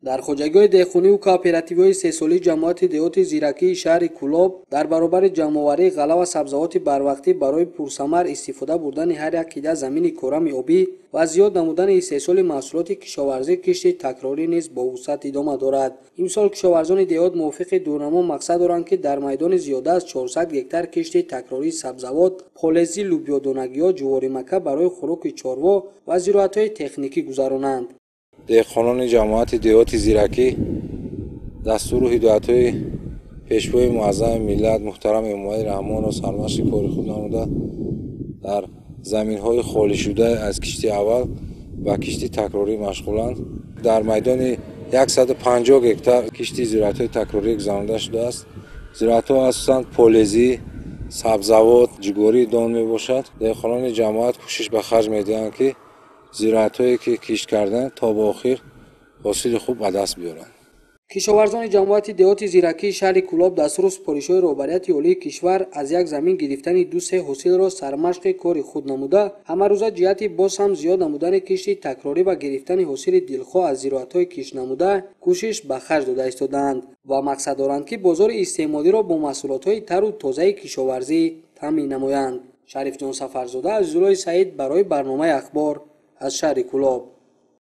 Дар хоҷагиҳои деҳқониву кооперативҳои истеҳсолии ҷамоати деҳоти Зиракии шаҳри Кӯлоб дар баробари ҷамъоварии ғалла ва сабзавоти барвақтӣ барои пурсамар истифода бурдани ҳар як қида замини корами обӣ ва зиёд намудани истеҳсоли маҳсулоти кишоварзӣ, кишти такрорӣ низ бо вусъат идома дорад. Имсол кишоварзони деҳот мувофиқи дурнамо мақсад доранд, ки дар майдони зиёда аз 400 гектар кишти такрории сабзавот, полезӣ, лӯбиёдонагиҳо, ҷуворимакка барои хӯроки чорво ва зироатҳои техникӣ гузаронанд. Деҳқонони ҷамоати деҳоти Зиракӣ дастуру ҳидоятҳои пешвои муаззами миллат муҳтарам Эмомалӣ Раҳмонро сармашқи кори худ намуда, дар заминҳои холишуда аз кишти аввал ба кишти такрорӣ машғуланд. Дар майдони 150 гектар кишти зироатҳои такрорӣ гузаронида шудааст. Зироатҳо асосан полезӣ, сабзавот, ҷугории дон мебошад. Деҳқонони ҷамоат кӯшиш ба харҷ медиҳанд, ки зироатҳое ки кишт карданд, то ба охир ҳосили хуб ба даст биёранд. Кишоварзони ҷамоати деҳоти Зиракии шаҳри Кӯлоб дастуру супоришҳои роҳбарияти олии кишвар аз як замин гирифтани ду-се ҳосилро сармашқи кори худ намуда, ҳамарӯза ҷиҳати боз ҳам зиёд намудани кишти такрорӣ ва гирифтани ҳосили дилхоҳ аз зироатҳои киштнамуда кӯшиш ба харҷ дода истодаанд ва мақсад доранд, ки бозори истеъмолиро бо маҳсулотҳои тару тозаи кишоварзӣ таъмин намоянд. Шарифҷон Сафарзода, Азизуллои Саид барои барномаи Ахбор аз шаҳри Кӯлоб.